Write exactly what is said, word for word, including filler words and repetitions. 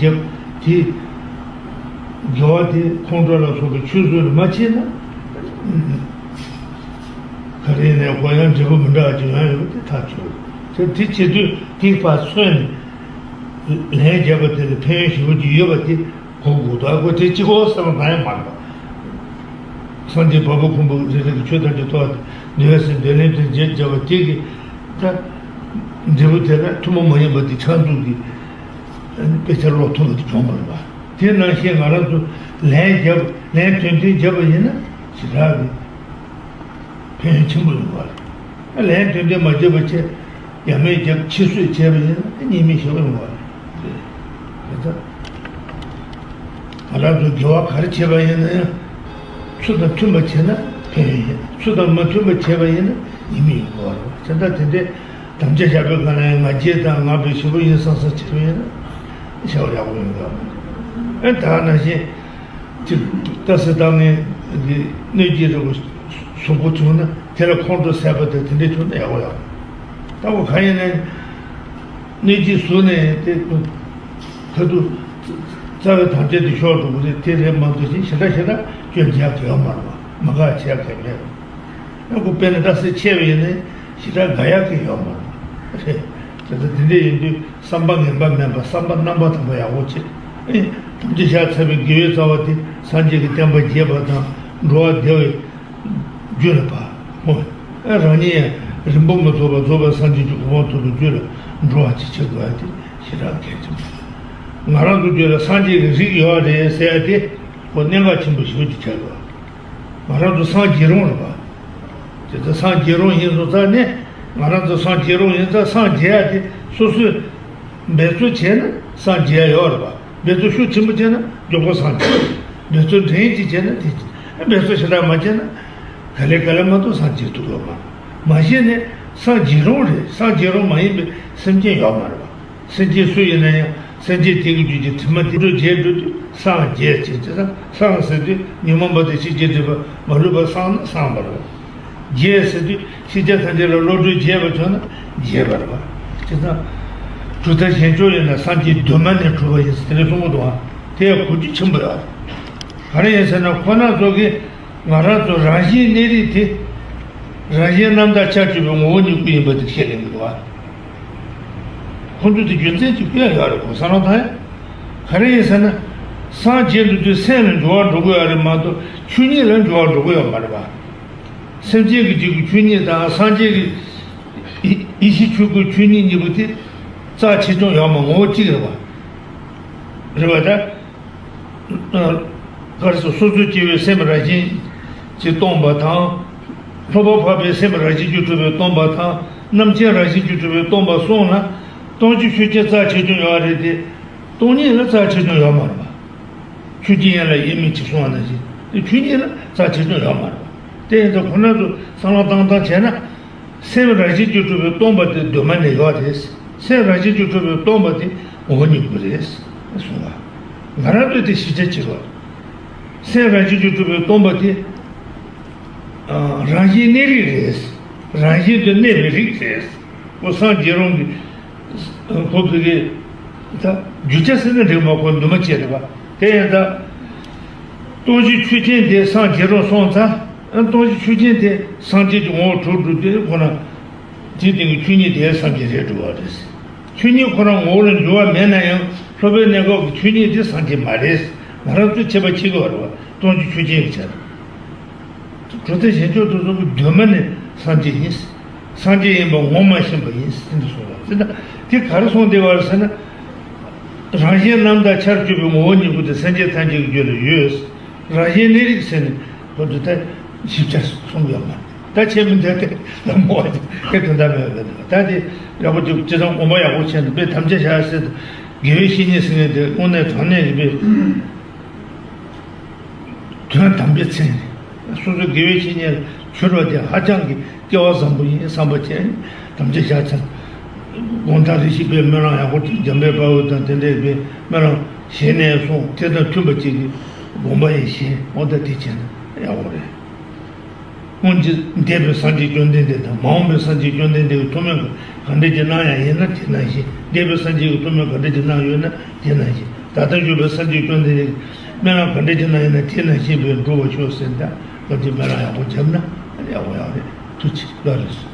རྒྱབ་དེ། དགེ་བ་དེ་ཁོང་ཁྲོ་ལ་སོགས་པའི་ཆོས་བཟོ་ལ་མ་བྱས་ན། ག་རེ་ནས་ཁོ་ཡང་འབྲས་བུ་མི་འདྲ་བ་ཅིག་ཡོང་ཡོད་པ་དེ་ཐག་ཆོད། དེ་དེ་བྱེད་དུས་དེ་ཕར་སོན་ནས་ལན་བརྒྱབ་པ་དེ་ལ་ཕན་ཡོན་ཞེ་པོ་ཅིག་ཡོད་པ་དེ་གོ་དགོས། ད་ཁོ་དེ་གཅིག་པོ་བསམ་བློ་བཏང་ཡ་མ་རེད་པ། སངས་རྒྱས་བ་སྤུ་ཁུམ་པོ་རེ་རེ་གི་ཆོས་ཐམས་ཅད་ཐོབ་པ་དེ་འདུལ་བའི་སེམས་འདུལ་ལེན་དེ་རྗེས་བརྒྱབ་པ་དེ་གི་ད་འབྲས་བུ་དེ་ལ་ཐུན་མོང་མ་ཡིན་པ་དེ་ཕྱག་མཛུབ་ཀྱི་དཔེ་ཆ་ཀློག་ཐུབ་པ་དེ་བྱུང་བ་རེད་པ། དེ་ནང་བཞིན་ང་རང་ཚོ་ལན་བརྒྱབ་ལན་དོན་ལྡན་བརྒྱབ་པ་ཡིན་ན་ཞེ་དྲག་གི་ཕན་ཡོན་ཆེན་པོ་ཡོང་བ་རེད། ལན་དོན་ལྡན་མ་བརྒྱབ་པ་བྱས་ཡ་མེད་བརྒྱབ་ཕྱི་བསོད་བྱས་པ་ཡིན་ན་ཉེས་དམིགས་ཞེ་པོ་ཡོང་བ་རེད། དེ་ལྟར་ང་རང་ཚོ་དགེ་བ་ག་རེ་བྱས་པ་ཡིན་ན་ཡང་ཚུལ་དང་མཐུན་པ་བྱས་ན་ཕན་ཡོན་ཡིན། ཚུལ་དང་མ་མཐུན་པ་བྱས་པ་ཡིན་ན་ཉེས་དམིགས་ཡོང་གི་རེད། དེ་འདྲ་དེ་འདྲའི་དམ་བཅའ་བཞག་པའི་སྒང་ལ་ཡང་ང་རྒྱལ་དང་ང་དཔེ་ཞེ་པོ་ཡིན་བསམ་བསམ་བྱས་པ་ཡིན་ན་བྱ་བ་ཡག་པོ་ཡོང་གི་མ་རེད། ཨེ་ད་ནང་བཞིན་ཅིག་ལྟ་ས་ལྟ་ངན་གྱི་གནོད་སྐྱེལ་རེ་བ་གཟུགས་པོ་བྱུང་ན་དེ་ལ་ཁོང་ཁྲོ་ཟད་པ་དང་དེ་འདྲ་བྱུང་ན་ཡག་པོ་ཡག་པོ། ད་གོ་གང་ཡིན་ན། གནོད་སྦྱིན་གཟུགས་ནས་དེ་ཁ་ཐུག་རྩ་བའི་དམ་བཅའ་དེ་ཤོར་འགྲོ་གི་རེད། དེ་རེད་མ་གཏོགས་ཞེ་དྲག་ཞེ་དྲག་སྐྱོན་རྒྱག་གི་ཡོད་མ་རེད་པ། མ་དགའ་བྱེད་ཡག་གི་མེད་རེད། ཨ་ཁུ་དཔེར་ན་ད་སེ་ཆེ་བ་ཡིན་ནའི་ཞེ་དྲག་དགའ་ཡག་གི་ཡོད་མ་རེད། རེད། དེ་ཚོ་དེ་འདྲ་ཡིན་དུས་བསམ་པ་ངན་པ་མེད་པ་བསམ་པ་རྣམ་པར་དག་པ་ཡག་པོ་བྱེད། ཨེ་དམ་བཅའ་བཞག་ཚར་བའི་དགེ་བའི་རྩ་བ་དེ་སངས་རྒྱས་ཀྱི་བསྟན་པ་རྒྱས་པ་དང་འགྲོ་བ་བདེ་བའི་རྒྱུ་ལ་བབ། ཨེ་རང་ཉིད་རིང་པོ་མི་ཐོགས་པར་རྫོགས་པའི་སངས་རྒྱས་ཀྱི་གོ་འཕང་ཐོབ་པའི་རྒྱུ་ལ་འགྲོ་བ་ཅིག་བྱེད་དགོས་ཡ་དེ་ཞེ་དྲག་གལ་ཆེན་པོ་རེད། ང་རང་ཚོ་རྒྱུད་ལ་སངས་རྒྱས་ཀྱི་རིགས་ཡོད་རེད་ཟེར་ཡ་དེ་ཁོ་གནད་འགག་ཆེན་པོ་ཞེ་པོ་ཅིག་ཆགས་ཡོད། ང་རང་ཚོ་སངས་རྒྱས་རུང་རེད་པ། དེ་ཚོ་སངས་རྒྱས་རུང་ཡིན་སོང་ཙང་ནས་ང་རང་ཚོ་སངས་རྒྱས་རུང་ཡིན་ཙང་སངས་རྒྱས་ཡ་དེ་སོ་སོས་འབད་རྩོལ་བྱས་ན་སངས་རྒྱས་ཡ་ཡོད་རེད་པ། འབད་རྩོལ་ཤུགས་ཆེན་པོ་བྱས་ན་མགྱོགས་པོ་སངས་རྒྱས། འབད་རྩོལ་འབྲིང་ཅིག་བྱས་ན་དེ་ཅིག་འབད་རྩོལ་ཞེ་དྲག་མ་བྱས་ན་ག་ལེ་ག་ལེ་མ་གཏོགས་སངས་རྒྱས་ཐུབ་ཡོད་མ་རེད། མ་གཞི་ནས་སངས་རྒྱས་རུང་རེད། སངས་རྒྱས་རུང་མ་ཡིན་པའི་སེམས་ཅན་ཡོད་མ་རེད་པ། སེམས་ཅན་སུ་ཡིན་ན་ཡང་སེམས་ཅན་དེ་གི་རྒྱུད་ཀྱི་དྲི་མ་དེ་བགྲོད་བྱེད་འགྲོ་དུས་སངས་རྒྱས་བྱེད་ཅེས་དང་སངས་ཟེར་དུས་ཉོན་མོངས་པ་དང་ཤེས་བྱའི་སྒྲིབ་པ་མ་ལུས་པ་སངས་ན་སངས་པ་རེད། རྒྱས་ཟེར་དུས་ཤེས་བྱ་ཐམས་ཅད་ལ་བློ་གྲོས་རྒྱས་པ་བྱུང་ན་རྒྱས་པ་རེད་པ། བྱས་ཙང་གྲུབ་མཐའ་གཞན་ཕྱོགས་ཡིན་ན་སངས་རྒྱས་གདོད་མ་ནས་གྲུབ་པ་ཡིན་ཟེར་དེ་འདྲ་གསུང་གི་འདུག་ཨ། དེ་ཡང་གོ་རྒྱུ་ཆེན་པོ་ཡོད་རེད། ག་རེ་ཡིན་ཟེར་ན་ཁོ་ན་ཚོ་གིས་ང་རང་ཚོ་རང་བཞིན་གནས་རིགས་དེ་རང་བཞིན་རྣམ་དག་ཆར་གྱུར་པའི་ངོ་བོ་ཉིད་སྐུ་ཡིན་པ་དེ་བཤད་ལེན་གྱི་འདུག་ཨ། ཁོང་ཚོ་དེ་རྒྱུ་མཚན་གྱིས་དཔེ་ཡག་ཡོད་རེད། གོ་བསམ་བློ་བཏང་ཡ། ག་རེ་ཡིན་ཟེར་ན། སངས་རྒྱས་འགྲོ་དུས་སེམས་ལ་འགྱུར་བ་འགྲོ་གི་ཡོད་རེད་མ་གཏོགས་ཆོས་ཉིད་ལ་འགྱུར་བ་འགྲོ་གི་ཡོད་མ་རེད་པ། སེམས་ཅན་གྱི་རྒྱུད་ཀྱི་ཆོས་ཉིད་དང་སངས་རྒྱས་ཀྱི་ཡེ་ཡེ་ཤེས་ཆོས་སྐུའི་ཆོས་ཉིད་གཉིས་པོ་དེ་རྩ་ཆེ་ཆུང་ཡོད་མ་ངོ་བོ་གཅིག་རེད་པ། རེད་པ་ད། ག་རེ་ཟེར། སོ་སོ་སྐྱེ་བོའི་སེམས་རང་བཞིན་གྱིས་སྟོང་པ་དང་། ལྷག་པར་འཕགས་པའི་སེམས་རང་བཞིན་གྱིས་གྲུབ་པའི་སྟོང་པ་དང་། རྣམ་མཁྱེན་རང་བཞིན་གྱིས་གྲུབ་པའི་སྟོང་པ་གསུམ་ལ་སྟོང་ཆེན་ཆོས་ཅན་རྩ་ཆེ་ཆུང་ཡོད་རེད་དེ། སྟོང་ཉིད་ལ་རྩ་ཆེ་ཆུང་ཡོད་མ་རེད་པ། ཆོས་ཀྱི་དབྱིངས་ལ་དབྱེར་མེད་ཅེས་གསུངས་པ་ནང་བཞིན་དེ་ཆོས་ཉིད་ལ་རྩ་ཆེ་ཆུང་ཡོད་མ་རེད་པ། དེ་ཡིན་ཙང་ཁོ་རང་ཚོ་བསམ་བློ་བཏང་བཏང་བྱས་ན། སེམས་རང་བཞིན་གྱིས་གྲུབ་པའི་སྟོང་པ་དེ་གདོད་མ་ནས་ཡོད་རེད། སེམས་རང་བཞིན་གྱིས་གྲུབ་པའི་སྟོང་པ་དེ་ངོ་བོ་ཉིད་སྐུ་རེད་གསུངས་པ། ང་རང་ཚོས་དེ་ཤེས་བྱ་བྱེད་དགོས། སེམས་རང་བཞིན་གྱིས་གྲུབ་པའི་སྟོང་པ་དེ་ཨ། རང་བཞིན་གནས་རིགས་རེད། རང་བཞིན་དུ་གནས་པའི་རིགས་རེད། ཁོ་སངས་རྒྱས་རུང་གི་ཁོ་བོད་ཀྱི་ད་རྒྱུ་ཆ་ཟེར་ན་འགྲིག་མ། ཁོ་འདུས་མ་བྱས་རེད་པ། དེ་ཡང་ད་སྟོང་ཆེན་ཆོས་ཅན་དེ་སངས་རྒྱས་རུང་སོང་ཙང་། སྟོང་ཆེན་ཆོས་ཅན་དེ་སངས་རྒྱས་ཀྱི་ངོ་བོར་གྲུབ་འགྲོ་དུས་ཁོ་ན། དེའི་སྟེང་གི་ཆོས་ཉིད་དེ་སངས་རྒྱས་རེད་འགྲོ་བ་རེད། ཆོས་ཉིད་ཁོ་རང་ངོ་བོ་ལ་འགྱུར་བ་མེད་ན་ཡང་ལྷག་པའི་གནས་སྐབས་ཀྱི་ཆོས་ཉིད་དེ་སངས་རྒྱས་མ་རེད། ང་རང་ཚོས་དཔྱད་པ་བྱེད་དགོས་པ་རེད་པ། སྟོང་ཆེན་ཆོས་ཅན་གྱི་ཆ་ལ། གྲུབ་མཐའ་གཞན་ཕྱོགས་དེ་ཚོ་གི་གདོད་མ་ནས་སངས་རྒྱས་ཡིན། སངས་རྒྱས་ཡིན་པ་ངོ་མ་ཤེས་པ་ཡིན་ཟེར་ནས་གསུངས་པ་ཟེར་ན། དེ་ག་རེ་གསུངས་བསྡད་པ་རེད་ཟེར་ན། རང་བཞིན་རྣམ་དག་ཆར་གྱུར་པའི་ངོ་བོ་ཉིད་སྐུ་དེ་སེམས་ཅན་ཐམས་ཅད་ཀྱི་རྒྱུད་ལ་ཡོད། རང་བཞིན་གནས་རིགས་ཟེར་ནས་ཁོ་ཚོ་ད་ཞིབ་ཆ་གསུངས་ཡོད་མ་རེད། ད་ཆེས་མི་འདོད་དེ་ལ་མོ་བ་དེ་དོན་དག་མེད་པ་རེད། ད་དེ་ཡག་པོ་ཅིག་སྤྱི་བཏང་དགོངས་པ་ཡག་པོ་བྱས་ནས་དཔེ་དམ་བཅའ་བཞག་ཟེར་དུས་དགེ་བའི་བཤེས་གཉེན་ཟེར་མཁན་དེ་དངོས་གནས་དྲང་གནས་ཀྱི་དཔེ། དོན་དམ་པའི་མཚན་ནི། སོ་སོའི་དགེ་བའི་བཤེས་གཉེན་གྱུར་པ་དེ་ཧ་ཅང་གི་སྐལ་བ་བཟང་པོ་ཡིན་བསམ་པ་བྱས་ནས་དམ་བཅའ་བཞག་ཚར། དགོང་དག་རེ་ཞིག་པའི་སྨོན་ལམ་ཡག་པོ་ཅིག་འཇམ་དཔལ་དཔའ་བོ་དང་དེ་འདྲའི་པའི་སྨོན་ལམ་ཞལ་ནས་གསུངས། དེ་དང་མཐུན་པ་ཅིག་གི་དགོངས་པ་ཡིས་བཞེས། འོ་ད་དེ་བྱས་ན་ཡག་པོ་རེད། སྔོན་གྱི་འདས་པའི་སངས་རྒྱས་བཅོམ་ལྡན་འདས་དང་མ་འོངས་པའི་སངས་རྒྱས་བཅོམ་ལྡན་འདས་ཀྱི་ཐུགས་སྨོན་ག་འདྲ་ཅིག་གནང་ཡ་ཡིན་ན་དེ་ནང་བཞིན། འདས་པའི་སངས་རྒྱས་ཀྱི་ཐུགས་སྨོན་ག་འདྲ་ཅིག་གནང་ཡོད་ན་དེ་ནང་བཞིན། ད་ལྟ་བཞུགས་པའི་ས་སྐྱའི་བཅོམ་ལྡན་འདས་ཀྱིས་སྨོན་ལམ་ག་འདྲ་བྱས་ན་ཡིན་ན་དེ་ནང་བཞིན་པའི་འགྲུབ་པར་ཤོག་ཟེར་ད། ང་ཚོས་སྨོན་ལམ་ཡག་པོ་བརྒྱབ་ན་ཡག་པོ་ཡག་རེད། ཐུགས་རྗེ་ཆེ། ལགས་རེད།